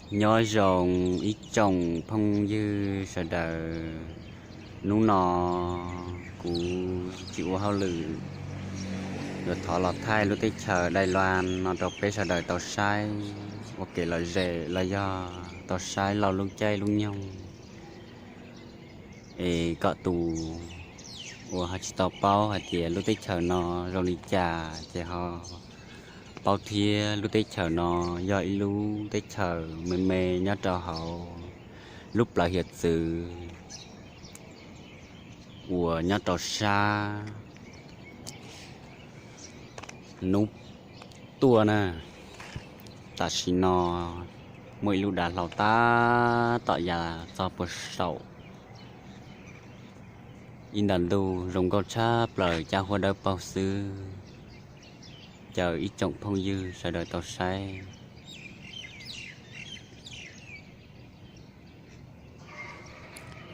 Nyob zoo ib tsoom phooj ywg sawv daws, hnub no kuv tsis ua hauj lwm, yuav thov los thaij lub teb chaws Dais Las no rau peb sawv daws tau saib ua kev lom zem los yog tau saib laug lub caij lub nyoog, es kom tus uas ho tsis tau paub hais tias lub teb chaws no zoo li cas ces ho paub thiab. Lub teb chaws no yog ib lub teb chaws me me nyob rau hauv lub plawv hiav txwv uas nyob rau sab hnub tuaj na. Tam sim no muaj ib lub dav hlau tab tom ya txog puag saum ib nta ntuj zoo nkauj tshaj plaws, cab huab dawb paug xwb. Caw ib tsoom phooj ywg sawv daws tau saib.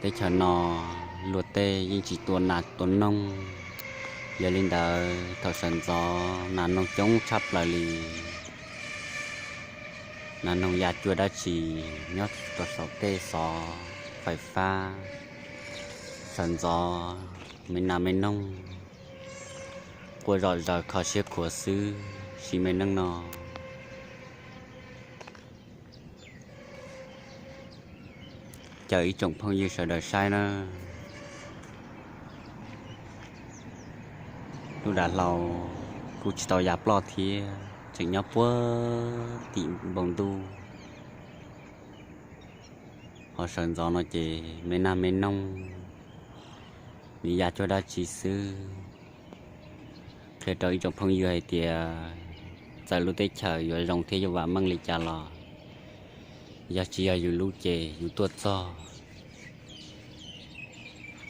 Teb chaws no luag tej yeej tsis tua nas tua noog, yog li ntawd thaum sawv ntxov nas noog coob tshaj plaws li. Nas noog ya cuag dab tsi nyob rau saum tej xov fais fab, sawv ntxov me nas me noog quaj zom zaws kho siab khuav xwb sim me neej no. Caw ib tsoom phooj ywg sawv daws saib na. Lub dav hlau kuj tsis tau ya ploj thiab, tseem nyob puag tim npoo ntuj. Ho sawv ntxov no ces me nas me noog nws ya cuag dab tsi xwb. Qhia rau ib tsoom phooj ywg hais tias txawm lub teb chaws yuav zoo thiab yuav vam meej li cas los yog tsis yog yus lub ces yus tuaj txog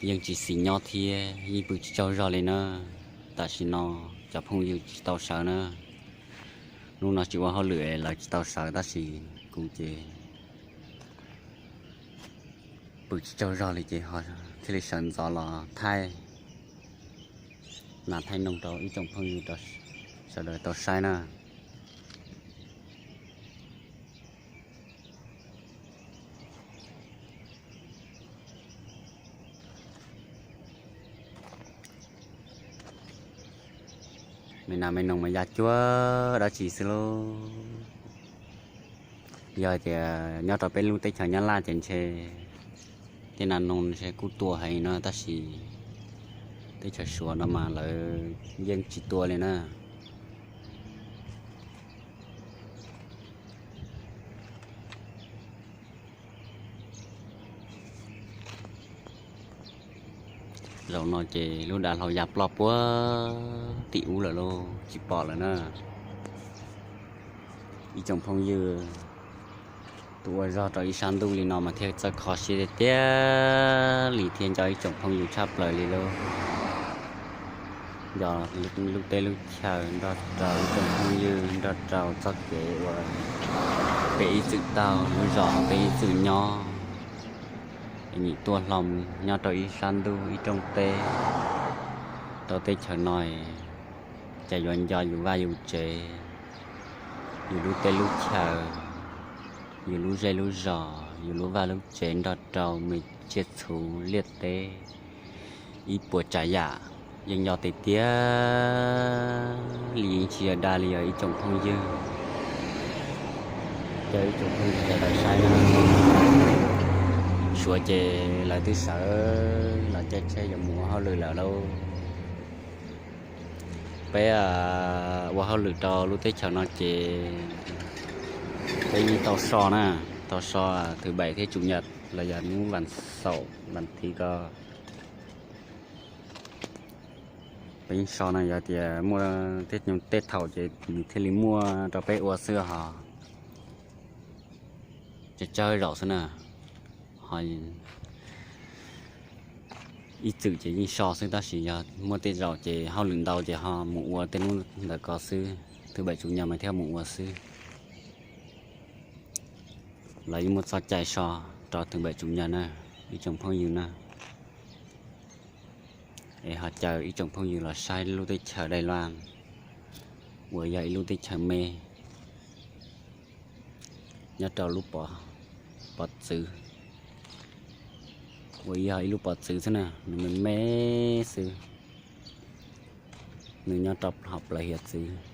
yeej tsis xis nyob thiab yeej pw tsis tsaug zog li na. Tam sim no cov phooj ywg tsis tau sawv na, hnub no tsis ua hauj lwm lawv tsis tau sawv tab sis kuv ces pw tsis tsaug zog li ces ho thiaj li sawv ntxov los thaij nas thaij noog rau ib tsoom phooj ywg sawv daws tau saib na. Me nas me noog mas ya cuag dab tsi xwb lauj. Yog tias nyob rau peb lub teb chaws Nyab Laj ces ntshe tej nas noog ntshe kuj tuaj heev no tab sis teb chaws Suav no mas lawv yeej tsis tua li na. Zaum no ces lub dav hlau ya ploj puag tim ub lawm lauj, tsis pom lawm na. Ib tsoom phooj ywg, tus ua zog rau ib sab ntuj li no mas thiaj txawj kho siab tiag tiag li thiab nco ib tsoom phooj ywg tshaj plaws li lauj. Nco lub teb lub chaw nrog rau ib tsoom phooj ywg nrog rau txoj kev uas peb ib txwm taug, lub zos peb ib txwm nyob, es nim tuaj hlo nyob rau ib sab ntuj ib rooj teb, rau teb chaws no, cas yuav nco yus vaj yus tsev, yus lub teb lub chaw, yus lub zej lub zos, yus lub vaj lub tsev nrog rau me tsiaj txhu liaj teb ib puas tsav yam, yeej nco tiag tiag li, yeej tsis yog dag li os ib tsoom phooj ywg. Cov ib tsoom phooj ywg sawv daws saib na, Suav ces lawv twb sawv los caij tsheb yuav mus ua hauj lwm lawm lauj. Peb ua hauj lwm rau lub teb chaws no ces peb yeej tau so na, tau so thứ bảy thiab chủ nhật los yog hnub vas xaum vas thiv ko. Peb yeej so no, yog tias muaj tej thaum ces nws thiaj li muaj rau peb ua xwb hos, tsawg tsawg zaum xwb na. Ho ib txwm ces yeej so xwb tab sis yog muaj tej zaum ces hauj lwm ntau ces ho mus ua tej hnub ntawd ko xwb, thứ bảy chủ nhật mas thiaj mus ua xwb. Lawv yeej muaj txoj cai so rau thứ bảy chủ nhật na, ib tsoom phooj ywg na. Es ho caw ib tsoom phooj ywg los saib lub teb chaws Dais Las uas yog ib lub teb chaws me. Nyob rau lub pov, pov txwv, ua ib yog ib lub pov txwv xwb na, nws me me xwb. Nws nyob rau hauv plawv hiav txwv.